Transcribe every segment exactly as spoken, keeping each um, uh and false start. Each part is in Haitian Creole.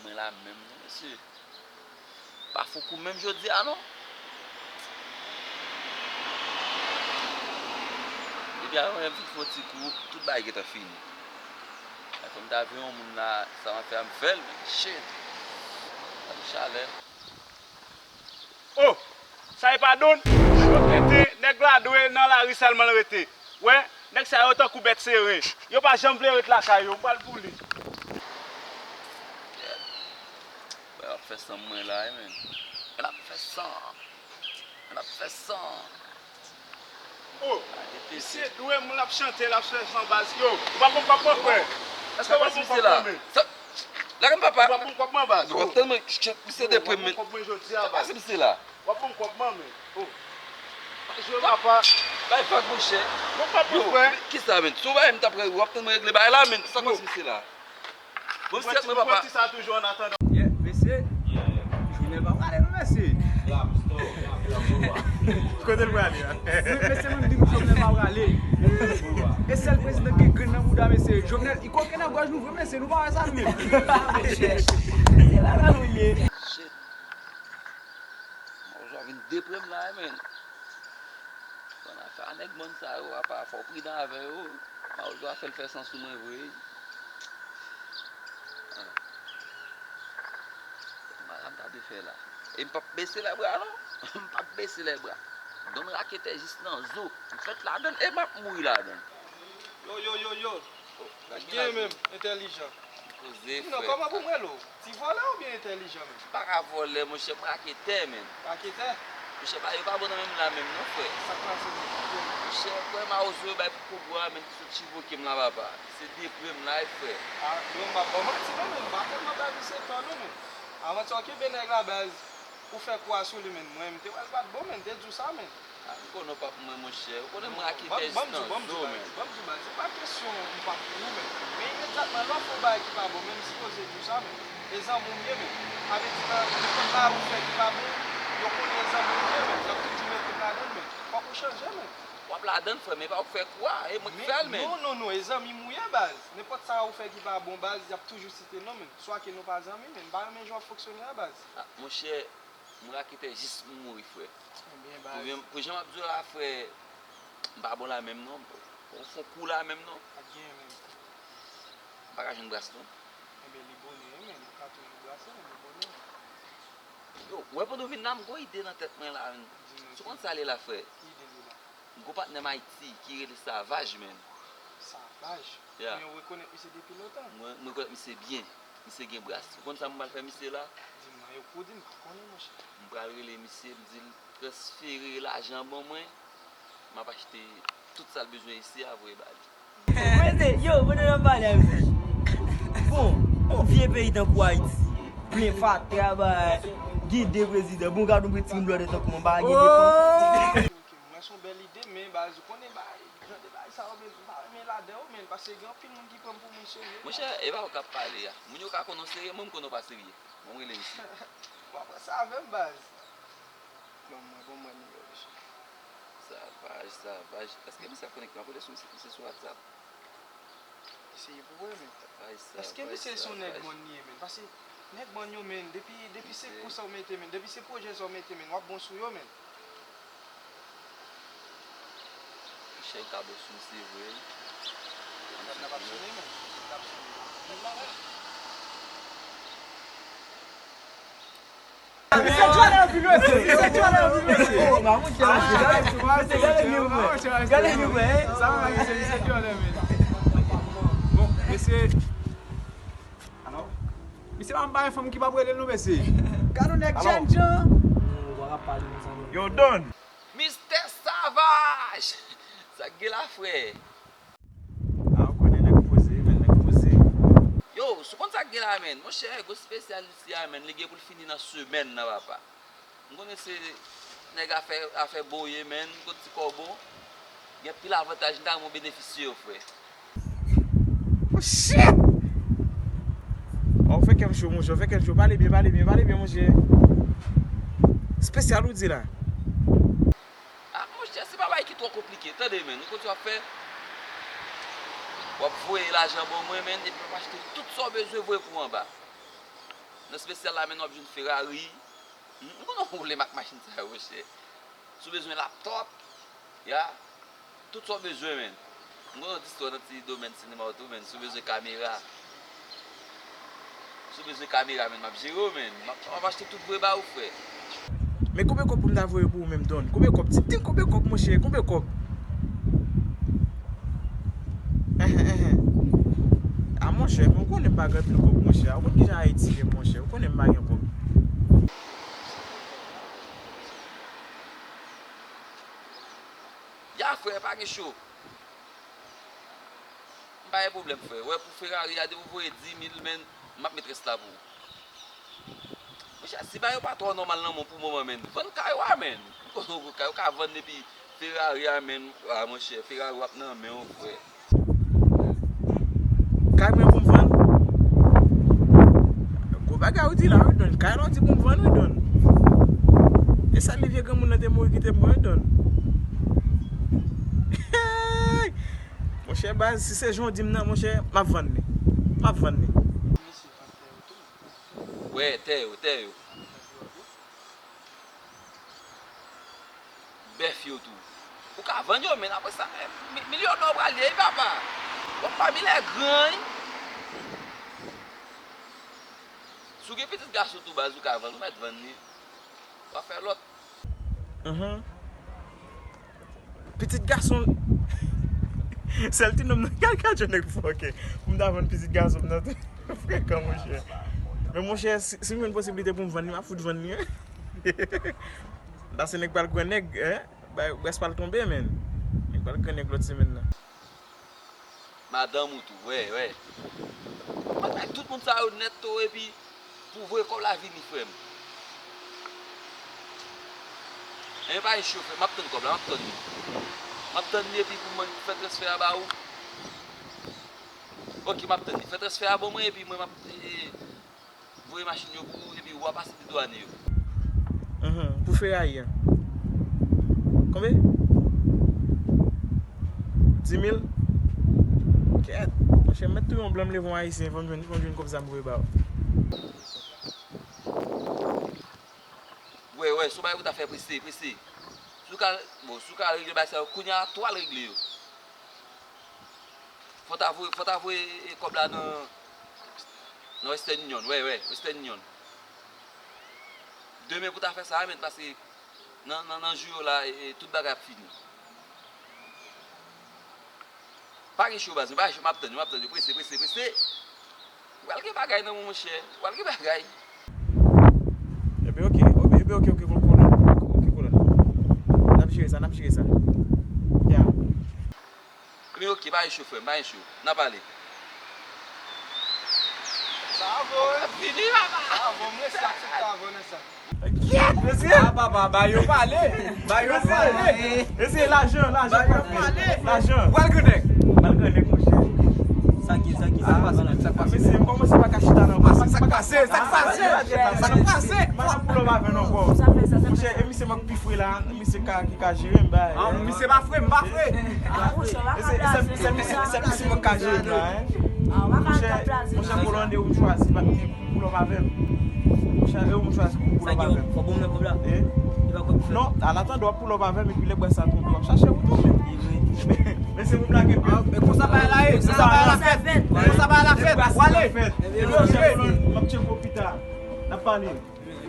Mwen la menm non mesye. Pa fon kou menm jodi a non. Depi avan yè m fin fè yon ti kou, tout bagay gentan fini. Fò m ta veye yon moun la, sa m ap fè a m fè l, men shit. Gad yon chalè. Oh! Sa e pa Don? Yo kite nèg la dwe nan lari sèlman l rete. Wè, nèg sa yo tankou bèt seren. Yo pa janm vle ret lakay yo, m pral boule. Bèl ap fè san mwen la, wi, men. Bèl ap fè san. Bèl ap fè san. Oh, misye dwe moun l ap chante, l ap fè san baz. Yo, ou pa konn kòb mwen, frè? Èske ou pa konn kòb mwen, men? Lage m papa. Ou pa konn kòb mwen, baz? W ap tann mwen, shit, misye deprime, men. Ou pa konn kòb mwen jodi a, baz. Sa k pase misye la? W ap ban m kòb mwen, men. Oh. Pa jwe, papa. Bay vag, monchè. Bon, kòb mwen, frè. Kisa, men? Si w bay m, m t ap, w ap tann mwen regle bagay la, men. Sa k pase misye la? Bon, misye, mwen, papa. Ou pran ti sa toujou an atandan. Yeah, mesye. Jovenel pa prale, non, mesye. Kote l prale, a? Wi, mesye, mwen di nou Jovenel pa prale. E sèl prezidan ki gen grenn nan bouda, mesye. Jovenel, li koke nan gòj nou vre, mesye. Nou pa wè sa, nou menm. Se la, la, nou ye. Shit. Mawozo a vin deprime m la, wi, men. Bann afè a nèg mòn sa yo, apa, fò w pridan avè yo. Mawozo a fè l fè san sou mwen vre. Ah. Sa m ta dwe fè la? E m p ap bese lèbra, non. M p ap bese lèbra. Don raketè jis nan zo. M fèt ladann e m ap mouri ladann. Yo, yo, yo, yo. Oh, gad gen menm, entèlijan. Poze, frè. Non, kòman pou m rele w? Ti vòlè oubyen entèlijan menm? M pa ka vòlè, monchè, m raketè, menm. Raketè? Monchè, bagay yo pa bon nan men m la menm, non, frè. Sa k pase menm? Monchè, frè, mawozo yo bay pou kobra, menm ki sot chivoke m la, papa. Se deprime m la, wi, frè. A, yo, m p ap ba w manti, non, menm. M pa tèlman bay misye tan, non, menm. Avan sa w kenbe nèg la, baz. Ou fè kou a sou li, menn. Mwen, m te wè l pa t bon, menn. M te di w sa, menn. A, m konnen w p ap mwen, monchè. Ou konnen m raketè jis nan zo, menn. Ban m di w, baz, se pa kesyon m p ap pou ou, menn. Men imedyatman, lè w fè yon bagay ki pa bon, menn, m sipoze di w sa, menn. E zanmi w m ye, menn. Sa vle di, nan nenpòt bagay ou fè ki pa bon, yo konnen e zanmi w m ye, menn. Y ap toujou mete m ladann, menn. Fòk ou chanje, menn. W ap ladann, frè, men pa ou k fè kou a. E mwen k fè l, menn. Non, non, non, e zanmi m ou ye, baz. Nenpòt sa ou fè ki pa bon, baz, y ap toujou site non, menn. Swa ke nou pa zanmi, menn. M pa renmen jan w ap fonksyone a, baz. A, monchè, m raketè jis m mouri, frè. Ebyen, baz. Pou jan, pou jan m ap di w la, frè, m pa bon la menm non. Ou fon kou la menm non. Pa t genyen menm. M pa ka jwenn bras non. Ebyen, li bonè, wi, menn. Ou ka toujou brase, men li bonè. Yo, ou wè pandan w vin la, m gon ide nan tèt mwen la, menn. Di m non. Ou konn sa l ye la, frè? Ki ide l ye la? M gon patnè m Ayiti ki rele Savaj, menn. Savaj? Yeah. Men ou rekonèt misye depi lontan? Mwen, mwen rekonèt misye byen. Misye gen bras. Ou konn sa m pral fè misye la? Di m non, yo pou di m pa konnen, monchè. M pral rele misye, m di l transfere lajan ban mwen. M ap achte tout sa l bezwen isi a, voye ba li. Mesye, yo, pandan n ap pale a, mesye. Bon, yon vye peyi tankou Ayiti, plen fatra, bay, gen de prezidan. Bon, gade yon ti moun blòdè tankou mwen, pa gen defans. Ok, ok, mwen se yon bèl ide, men baz, ou konnen bay, jan de bagay sa yo, men m pa renmen ladan yo, men paske gen anpil moun ki pran m pou moun serye. Monchè, e pa ou k ap pale a. Moun yo ka konnen w serye, mwen m konnen w pa serye. Bon, m rele misye. W ap pran sa avè m, baz. Ban mwen, ban mwen nimewo misye. Savaj, Savaj. Èske misye ap konekte? M ap rele sou misye, misye sou WhatsApp. Eseye pou wè, men. Savaj, Savaj, Savaj. Èske misye se yon nèg mòn li ye, men? Paske nèg mòn yo, men, depi, depi se kou sa w mete, men, depi se pwojè sa w mete, men, w ap bon sou yo, men. Monchè, yo ka bon sou misye vre. N ap, n ap ap sone, men. N ap sone. Nèg la la. Misye djòlè anpil, mesye. Misye djòlè anpil, mesye. Oh, ma monchè, mesye, gade, mesye, gade vye frè. Gade vye frè, hein? Sa va, mesye, misye djòlè, men. Bon, mesye. Alò? Misye pa m pa yon fanm ki p ap rele l non, mesye. Gade yon nèg jènjan. Yo, Don. Mistè Savaj! Sa k gen la, frè? A, ou konnen nèg poze, men nèg poze. Yo, si w konn sa k gen la, menn. Monchè, gwo espesyal isi a, menn, li gen pou l fini nan semèn nan, papa. M konnen se nèg afè, afè bon ye, menn, gwo ti kòb bon. Gen pil avantaj, m ta renmen w benefisye yo, frè. Oh, shit! Oh, ou fè kè m cho, monchè, ou fè kè m cho. Pale byen, pale byen, pale byen, monchè. Espesyal ou di la. Ah, monchè, se pa bagay ki twò konplike. Tande, menn, ou konn sa w ap fè? W ap voye lajan ban mwen, menn, epi w ap achte tout sa w bezwen voye pou anba. Nan espesyal la, men, w ap jwenn Ferrari. M, m konn w woule m ak machin sa yo, monchè. Si w bezwen laptop, ya, tout sa w bezwen, men. M konn w distro nan ti domèn sinema w tou, men. Si w bezwen kamera, si w bezwen kamera, men, m ap jere w, men. M ap, m ap achte tout vre ba ou, frè. Men konbyen kòb pou m ta voye pou ou menm, Don? Konbyen kòb? Di, di m konbyen kòb, monchè, konbyen kòb? Enhen, enhen. A, monchè, men ou konnen m pa gen anpil kòb, monchè. Ou konn kijan Ayiti ye, monchè. Ou konnen m pa gen kòb. Ya, frè, pa gen cho. M pa gen pwoblèm, frè. Wè, pou Ferrari a, depi w voye dis mil, men, m ap met rès la pou ou. Monchè, si bagay yo pa twò nòmal nan men w pou moman, men, vann kay ou a, men. Ou konnen kay ou ka vann epi Ferrari a, men, a, monchè, Ferrari w ap nan men w, frè. Kay mwen pou m vann? Gwo bagay ou di la, wi, Don. Kay la ou di pou m vann, wi, Don. E sa li vye granmoun nan te mouri kite m mwen, wi, Don. Monchè, baz, si se jan w di m nan, monchè, m ap vann li. M ap vann li. Wè, tè yo, tè yo. Bèf yo tou. Ou ka vann yo, men apre sa, eh, mi-, milyonè w pral ye, wi, papa. W ap pami lè gran, wi. Si w gen pitit gason tou, baz, ou ka vann, ou mèt vann li. W ap fè lòt. Mhm. Pitit gason. Sèl ti nonm nan, gad, gad jan nèg fòkè. Pou m ta vann pitit gason m nan tou. Frekan, monchè. Men, monchè, si, si m jwenn posiblite pou m vann li, m ap fout vann li, wi. Paske nèg pral gran nèg, en. Bay, brès pral tonbe, men. Nèg pral gran nèg lòt semèn nan. Madanm ou tou, wè, wè. Mwen bay tout moun sa yo nèt tou, epi pou voye kòb la vini, frè m. Enben, pa gen cho, frè m. M ap tann kòb la, m ap tann li. M ap tann li, epi pou mwen fè transfè a ba ou. Ok, m ap tann li. Fè transfè a ban mwen, epi mwen, m ap, e, e, voye machin yo pou ou, epi w a pase de dwanye yo. Mhm, pou Ferrari a. Konbyen? Dis mil? Kèt. Monchè, m mèt touye yon blan, m leve yon ayisyen, fò m jwenn, fò m jwenn kòb sa m voye ba ou. Wè, wè, se yon bagay pou ta fè prese, prese. Si w ka, bon, si w ka regle bagay sa yo, kounye a, tou al regle yo. Fò ta voye, fò ta voye, e, kòb la nan, nan Western Union, wè, wè, Western Union. Demen pou ta fè sa, men, paske nan, nan, nan jou yo la, e, e, tout bagay ap fini. Pa gen cho, baz, pa gen cho, m ap tann yo, m ap tann yo, prese, prese, prese. Ou pral gen bagay nan men w, monchè. Ou pral gen bagay. Ebyen, ok, ok, ebyen, ok, ok, ok, kolòn. Ok, kolòn. N ap jere sa, n ap jere sa. Ya. Ebyen, ok, pa gen cho, frè m, pa gen cho. N a pale. Sa vo, wi. Fini, papa. Sa vo, mwen se aksepte avè w nan sa. Kèt, mesye! Ah, papa, ba yo pale. Ba yo pale. Mesye, lajan, lajan. Ba yo pale. Lajan. Pral gran nèg. Pral gran nèg, monchè. Sa ki, sa ki, sa k pase menm, sa k pase? Mesye, m kòmanse pa ka chita nan pase. Sa k pase, sa k pase? Sa k pase? M pa nan pull up avè l ankò. Monchè, e misye m ap pi fre la, misye ka, ki ka jere m, bay. Ah, misye pa fre, m pa fre. E se, e se, e se, e se misye m ap ka jere m la, en. Monchè, monchè, kolòn, e ou m chwazi, pa, pull up avè m. Monchè, e ou m chwazi pou pull up avè m. Fò bon mwen kòb la. Eh? Li pa kòb fè. Non, an atandan, w ap pull up avè m, epi lè bwè sa tonbe, w ap chache ou tonbe. Men se pou blage. Ah, men konsa bagay la ye, konsa bagay la fèt. Konsa bagay la fèt. W ale. Epi, ok, m ap tcheke w pita. N ap pale.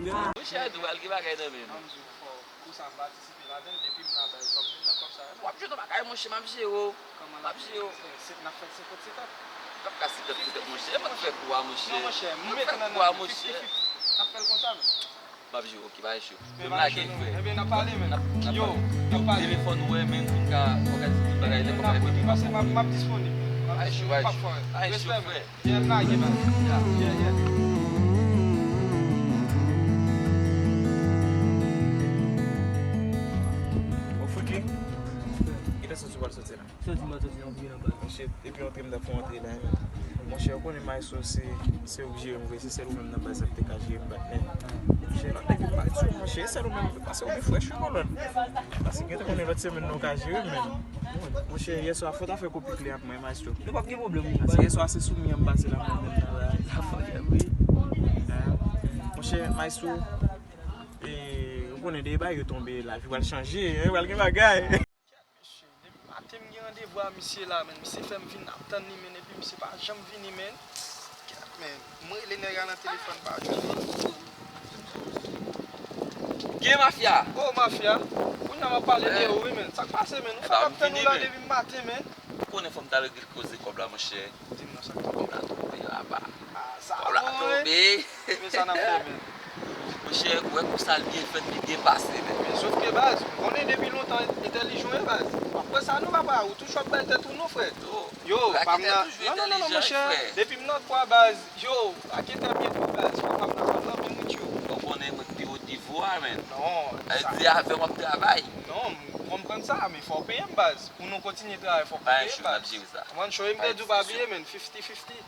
Monchè, nou pral gen bagay nan men nou. Pou sa m patisipe ladan l, depi m la bay kòb, vin nan kòb sa yo. W ap jwenn yon bagay, monchè, m ap jere w. M ap jere w. Se, n ap fè l senkant senkant. N ap ka senkant senkant, monchè. E pa fè kou a, monchè. Non, monchè, m mete nan nan fifty fifty. N ap fè l konsa, men. M ap jere w, ok, pa gen cho. Men m lage l, frè. Ebyen, n ap pale, men. Yo, n ap pale. Demen fò nou wè, men, pou n ka òganize tout bagay, lè kòb la vini. Pase, m ap, m ap disponib. Pa gen cho, pa gen cho. Pa gen cho, frè. Respè, men. Yeah, nah, yeah, man. Yeah, yeah, yeah. Bon, Freaky, kilè w santi w pral soti la? Soti, m soti nan byen anba. Monchè, depi antre m t ap fè antre la, men. Monchè, ou konnen maestro se, se ou k jere m vre, se sèl ou menm nan baz la ki te ka jere m, patnè. Monchè, lòt nèg yo pa di w, monchè, se sèl ou menm, paske ou gen frè chou kolòn. Paske gen tan konnen lòt semèn nan ou ka jere m, men. Monchè, yèswa, fò w ta fè kopi kle ak mwen, maestro. Nou p ap gen pwoblèm, wi. Paske yèswa, se sou mi an m pase la, mwen menm la, la, la fòk, wi. Hein? Chè, maestro, e, ou konnen de bagay yo tonbe, lavi pral chanje, e, pral gen bagay. Mesye, depi maten m gen randevou a misye la, men misye fè m vin ap tann li, men epi misye pa janm vini, men. Men, m rele nèg la nan telefòn, pa jwenn li. Gen mafya! Oh, mafya! Kounye a m ap pale de ou, wi, men. Sa k pase, men? Nou fè m ap tann ou la depi maten, men. Ou konnen fò m t al regle koze kòb la, monchè. Di m non, sa k tonbe? Kòb la tonbe laba. Ah, sa bon, wi. Kòb la tonbe. Men sa n ap fè, men. Monchè, ou wè konsa l byen fèt, li byen pase, men. Men sòf ke baz, m konnen depi lontan entèlijan w ye, baz. W ap pran sa non, papa, ou toujou ap bay tèt ou non, frè. Yo, pa m nan, non, non, non, non, monchè. Depi m nan kwa, baz, yo, pa gen tèt byen tou, baz. Fò pa m nan kòd lan, men mwen tchou. Ou konnen mwen pi wo nivo a, men. Non, sa di avè w ap travay. Non, m konprann sa, men fò w peye m, baz. Pou nou kontinye travay, fò w peye m, baz. Mwen, show, m te di w pa bliye, men, fifty fifty.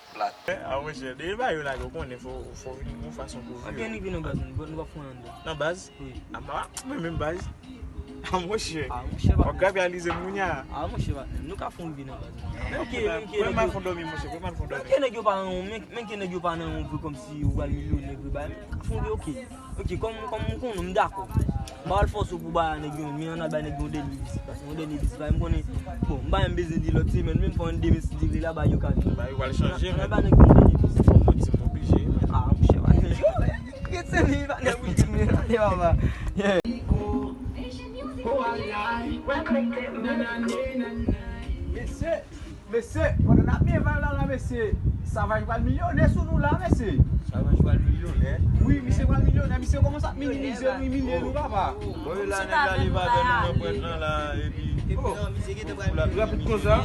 Plat. A, monchè, depi bagay yo lage, ou konnen, fò, fò vin yon fason pou vire. Anben, nou vin nan baz, nou, nou pa fè yon anndan. Nan baz? Wi. A, m pa koupe menm baz. A, monchè. A, monchè, pa. W ap kapitalize m kounye a. A, monchè, pa. Nou ka fè yon vin nan baz. Ok, men ke nèg yo. Pran m al fè dòmi, monchè, pran m al fè dòmi. Men ke nèg yo pa nan, men, men ke nèg yo pa nan yon vre kòmsi ou pral milyonè vre, bay. Men ka fè yon vin, ok. Ok, kòm, kòm ou konnen, m dakò. M pa al fòse w pou bay a nèg yo, men ann al bay nèg yo yon dènye vizit, paske yon dènye vizit, bay, m konnen, bon, m pa menm bezwen di lòt semèn, menm fò yon demen si Dye vle la, bay yo ka vini. Bagay yo pral chanje, men. Ann al bay nèg yo yon dènye vizit. Fò m manti, m oblije. A, monchè, pa nèg yo. Ret sèvi, pa nèg yo, men, pa nèg papa. Yeah. Mesye, mesye, pandan n ap byen vibe la, la, mesye, Savaj pral milyonè sou nou la, mesye. Savaj pral milyonè? Wi, misye pral milyonè. Misye kòmanse ap minimize nou, imilye nou, papa. Bon, e la, nèg la, li pa vè nou nan pwent lan la, epi, oh, rapid konsa.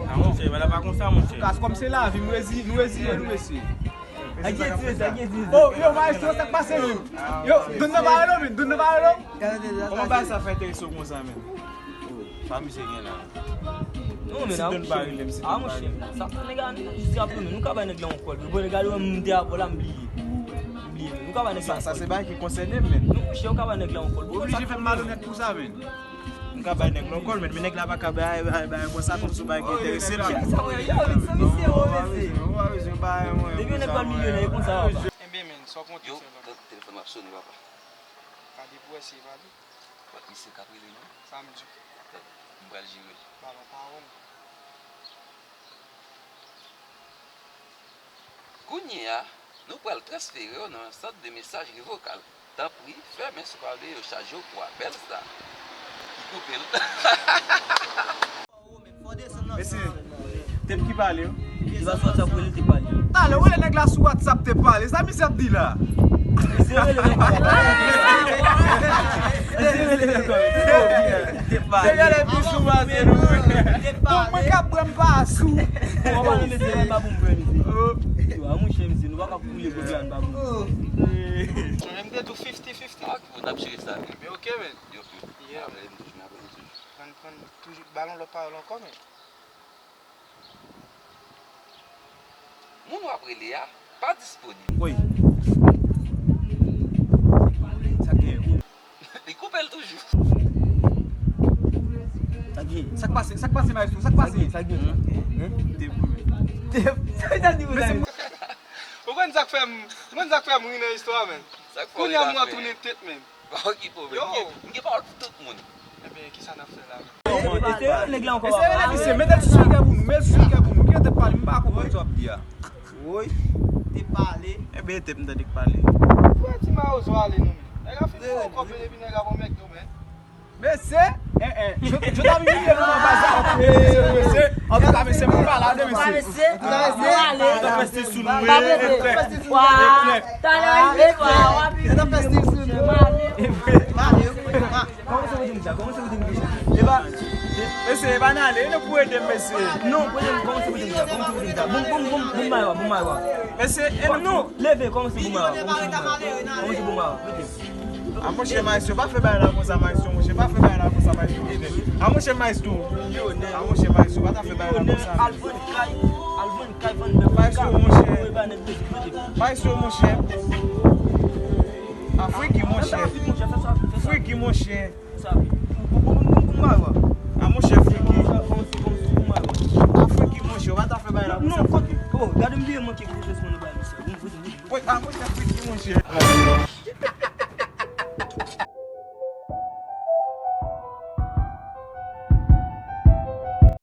A, monchè, bagay la pa konsa, monchè. Antouka, kòm se lavi, nou rezi-, nou reziye nou, mesye. Sa k gen di, sa k gen di. Oh, yo, maestro, sa k pase, menm? Yo, Don nan pa rele w, men, Don nan pa rele w. Kòman bagay sa fè enterese w konsa, menm? Sa misye gen la? Non, men si Don pa rele m, si Don pa rele m. Sa, nèg la, nou jis raple, men nou ka bay nèg la yon kòl. Bon, nèg la, m te avè w la, m bliye. M bliye, men nou ka bay nèg la yon kòl. Sa, sa se bagay ki konsène m, menm. Non, monchè, ou ka bay nèg la yon kòl. Ou oblije fè m malonèt pou sa, menm. M ka bay nèg la yon kòl, men, men nèg la pa ka bay, bay, bay konsa, kòmsi w pa gen enterese l, men. Sa mwen, yo, men se misye, yo, mesye. Depi nèg la milyonè, e konsa, papa. Enben, men, sa w konte fè la? Yo, telefòn m ap sonnen, papa. Gade pou wè si e pa li. Misye k ap rele non. Sa m di w. M pral jere l. Balon pawòl. Kounye a, nou pral transfere w nan yon sant de mesaj revokal. Tanpri, fèmen sou pale yo chaje w pou apèl sa. Ki koupe l. Mesye, te ki pale, wi. Li pa sou WhatsApp, wi, li te pale. Talè, ou wè nèg la sou WhatsApp te pale. Sa misye ap di la? Misye rele nèg la. Misye rele nèg la. Te pale. Te pale. Bon, mwen k ap bwè m pa sou. Ou pa nan mesye, pa pou m bwè, mesye. Yo, a mouche, mesye, nou pa ka koule pou bwè, pa pou m. Mwen menm te tou fifty fifty. Ah, ki moun ap jere sa, men. Men ok, men. Yo, yo. Yeah, men. Apre m toujou, apre m toujou. Pran, pran toujou balon lòt pawòl ankò, men. Moun w ap rele a pa disponib. Woy. Sa gen? Li koupe l toujou. Sa gen? Sa k pase? Sa k pase, maestro? Sa k pase? Sa gen? Sa gen? Hein? Te pou. Te, sa di pou sa? Ou konn sa k fè m, ou konn sa k fè m ri nan istwa, men. Kounye a m retounen tèt, men. Pa okipe w, men. M gen, m gen pawòl pou tout moun. Ebyen, kisa n ap fè la? Eseye rele nèg la ankò. Eseye rele misye, mete l sou spikè pou nou, mete l sou spikè pou nou. Ki kote pale, m pa konprann sa w ap di a. Woy, te pale. Ebyen, te m tande k pale. Frè ti mawozo ale non, men. Nèg la fin pran kòb, men, epi nèg la pran mèk tou, men. Mesye, eh, eh, Jota vin milye nou nan baz la. Mesye, mesye. Antouka, mesye, m pa la de, mesye. Antouka, mesye, nou ale. Fè stil sou nou, eh, eh, frè. Talè rive, w ap rive. Fè stil sou nou. Kòman se kote m sa? Kòman se kote m sa? E pa, mesye, e pa n ale, e nou pou ede m, mesye. Non, pou ede m, kòman se kote m sa? Kòman se kote m sa? Bon, bon, bon, bon, bay wa, bon, bay wa. Mesye, e nou pou. Leve, kòman se bon, bay wa? Kòman se bon, bay wa? Kòman se bon, bay wa? Mete. A monchè maestro, pa fè bagay la konsa, maestro, monchè, pa fè bagay la konsa, maestro, monchè. A monchè maestro. A monchè maestro, pa ta fè bagay la konsa. Al vann kay, al vann kay, vann bèf. Maestro, monchè. Maestro, monchè. A Friki, monchè. Friki, monchè. A monchè Friki. A Friki, monchè, pa ta fè bagay la konsa. Non, fòk, oh, gade m byen manke gwo jesman nou bay misye. Mwen pa mwen nan friti, monchè.